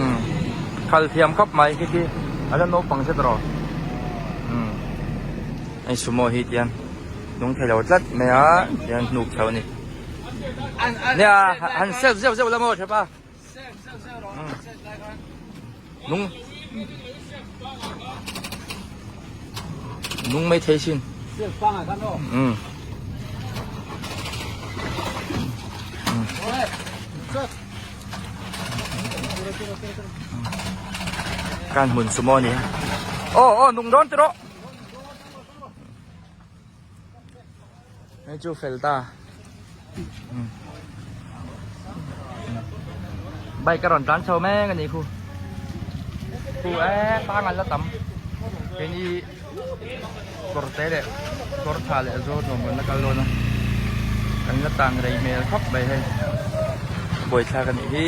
Umm khal thiam khawp mai khi khi a la naupang zet rawh umm hei sumo hi tian nung thei lo tlat mai a tian hnuk chho a ni nia han sep zeuh zeuh la maw thepa nung nung mai thei sin umm. Kan hmun chu maw ni aw aw nung dawn tiraw hei chu fel ta bike a rawn tlan chho mek a ni khu khu e tang an la tam keini kawr te leh kawr tha leh zawl nuam kan la kal dawn a kan la tang rei hmel khawp mai hei buaithlak a nih hi.